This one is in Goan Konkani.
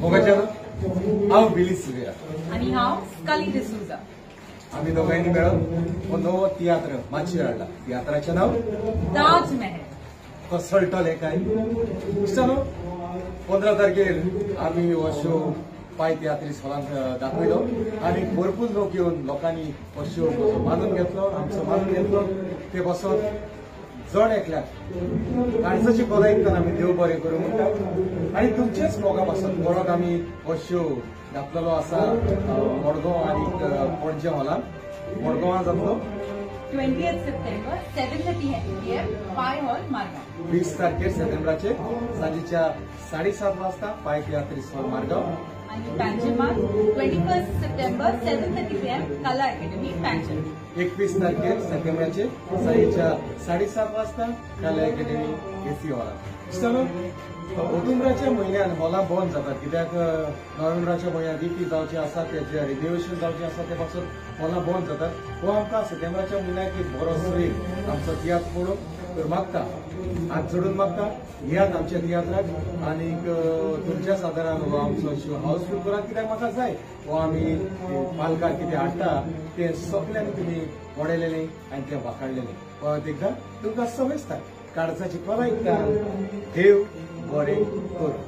मोगाच्या हांव बिली सिल्वेरा आनी हांव स्कली डिसूजा. आमी दोगांयनी मेळोन हो नवो तियात्र माचयेर हाडला. तियात्राचें नांव ताज महल. कसळटले काय इश्टानो, 15 तारखेर आमी हो शो पाय तियात्रीस हॉलांत दाखयलो आनी भरपूर लोक येवन लोकांनी हो शो मानून घेतलो, आमचो मानून घेतलो. ते बसत जण एकल्याक काळजाची खोलायकताना आमी देव बरें करूं म्हणटा आनी तुमचेच मोगा पासत परत आमी हो शो घातलेलो आसा मडगांव आनी पणजे हॉलांत. मडगांवां जातलो 20 सप्टेंबर 7:30 PM Pai hall Margao. 20 तारखेर सप्टेंबराचेर सांजेच्या 7:30 वाजता पाय तियात्रीस हॉल मारगांव. आनी पणजेमात 21 सप्टेंबर 7:30 PM कला अकॅडमी पणजे. 21 तारखेर सप्टेंबराचेर सांजेच्या 7:30 वाजता कला अकॅडमी एसी हॉलांत. इश्टानो, ऑक्टोबराच्या म्हयन्यान हॉलां बंद जातात कित्याक नोव्हेंबराच्या म्हयन्यात इफ्फी जावची आसा, तेजे रिनोवेशन जावचें आसा, ते पासून हॉलां बंद जातात. हो आमकां सप्टेंबराच्या म्हयन्याक एक बरो सोयीक आमचो तियात्र पळोवंक तर मागता, हात जोडून मागता, येयात आमच्या तियात्राक आनीक तुमच्या सादारण हो आमचो शो हाऊसफूल करात कित्याक म्हाका जाय हो आमी पालकार कितें हाडटा तें सगल्यांनी तुमी वडयलेलें आनी तें वाखाडलेलें. परत एकदां तुमकां समजता काळजाची खोलायकता देव बरें करूं.